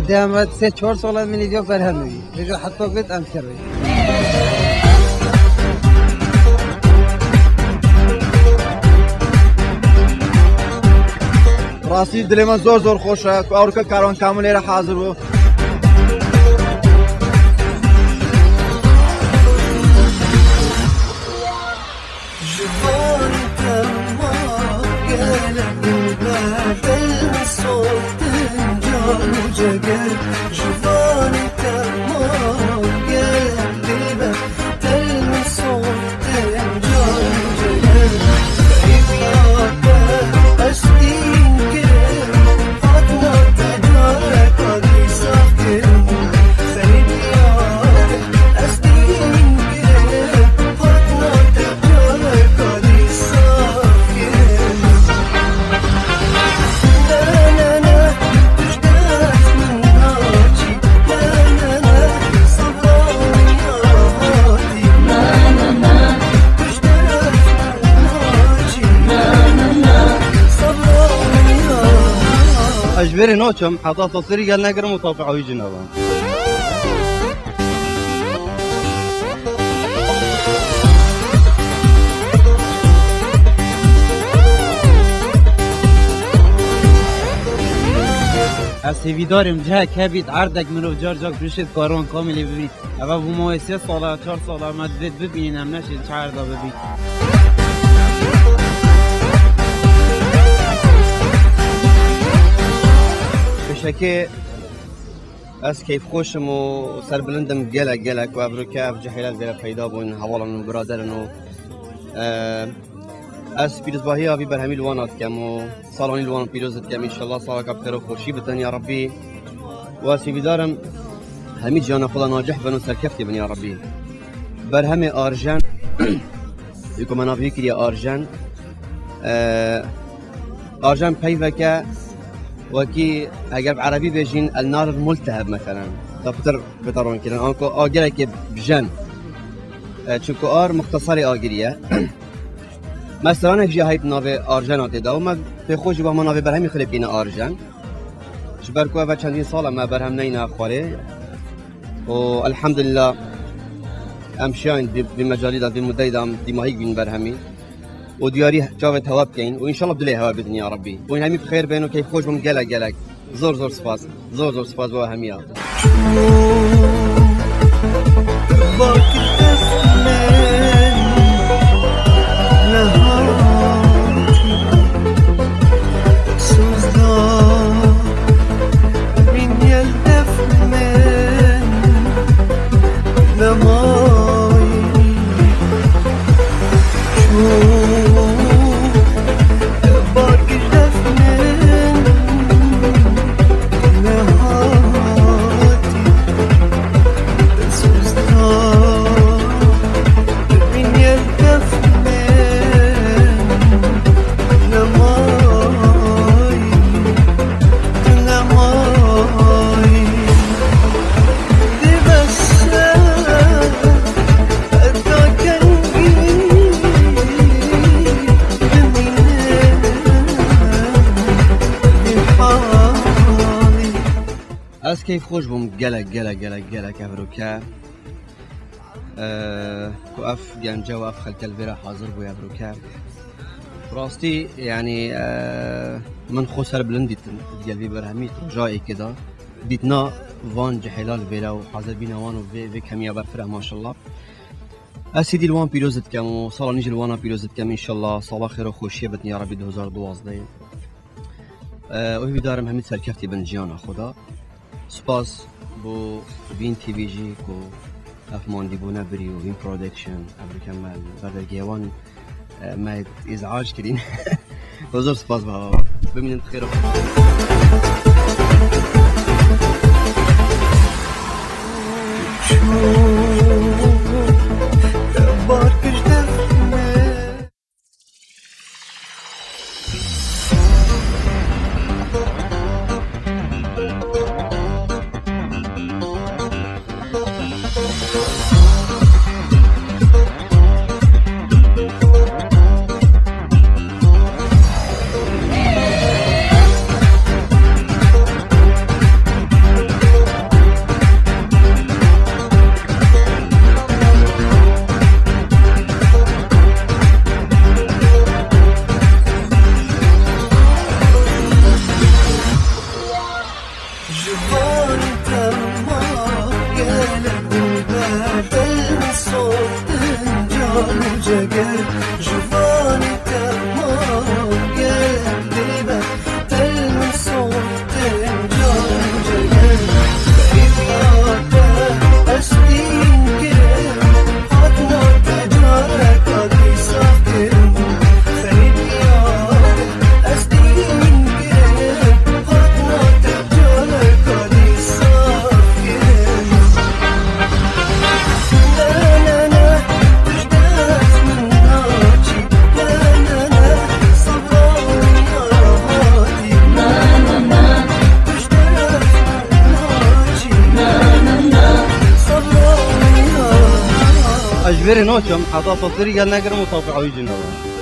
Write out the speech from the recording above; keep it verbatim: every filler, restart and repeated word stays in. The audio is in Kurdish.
Dê em ve sê çar sala min îdiya berhem wî. Vêca heta bêt em ser wî. Rastî dilê me zor zor xweş e ku Ewroka Karwan Kamû lêre hazir bû. Ji van te ma gelek dilber, del min sotin can û ceger. Ji van te ma gelek dilber, del min sotin can û ceger. Xeyriya te ez dîn kirim, Fatma te careka dî saf kirim. Xeyriya te Ez ji vêrê naçim, heta taswîrî gel negirim û tabi'a wî jî nebim. Ez hêvîdar im cihek hebît, erdek mirov car car bişêt Karwan Kamilê bibît. Eve bû mawê sê sala, çar sala me divêt bibînin, em neşên çi erda bibît. Pêşekê Ez keyfxweş im û serbilind im gelek gelek ku evroke ev cihêla li vêre peyda bûn, hevalan û biraderin û, e, ez pîrozbahiya vî berhemî li wana dikem û salanî li wan pîroz dikem. Înşallah salaka bi xêr û xweşî bitin ya Rebbî. Û ez hêvîdar im hemî ciyana xwe de nacih bin û serkeftî bin ya Rebbî. Berhemê Arjen, wî ku me navê wî kiriye Arjen, e, Arjen peyveke wekî eger bi erebî bêjîn el nar multeheb meselen. Da pitir bitaron kirin. Anku a gelekê bijen. E, çunku ar muxtesarê agirî ye. Me stranek jî heyt navê Arjena tê de û me pê xwe jî wema navê berhemî xwe lê bîne Arjen. Ji ber ku eve çendîn sal e me berhem neyne xwarê. Û elhamdulillah em şiyayên vî, vî mecalî de, vî mudeyî de em dîmahîk bîn berhemî. Û diyarî çavê hewa bikeyin û înşallah dilê hewa bidin ya Rebbî. Û hemî bi xêr bên û keyfxweş bin gelek gelek. Zor zor spas. Zor zor spas bo hemiya. Ez keyfxweş bûm gelek, gelek, gelek, gelek evroke. Eee, ku ev gence û ev xelke li vê re hazir bûye evroke. Rastî, yanî, eee, min xwe serbilind dîtin digel vî berhemî roja êkê de. Dîtina van cihêla li vêre û hazirbîna wan û vê, vê kemiya berfireh maşallah. Ez hêdî li wan pîroz dikem û sala nî jî li wana pîroz dikem. Înşallah sala xêr û xweşiyê bitin ya Rebbî du hezar duwazdeh. Eee, û hêvîdar im hemî serkeftî bin ciyana xwe de. Spas bo Vîn T V jî ku ev mandîbûne birî û Vîn Production, ev dikem me li ber dergehê wan, eee, me îzac kirîn. Zor spas bo hewa. Bimînin bi xêr. Soxtin can û ceger, ji vanê te man gel dê me. Tel min soxtin can û ceger, feriya te ez tîn kirim. Hatina te careka dî sax kirim. Feriya te ez tîn kirim. Hatina te careka dî sax kirim. Ez ji vêrê naçim, heta sosirî gel negirim û tapî ewî cî nabim.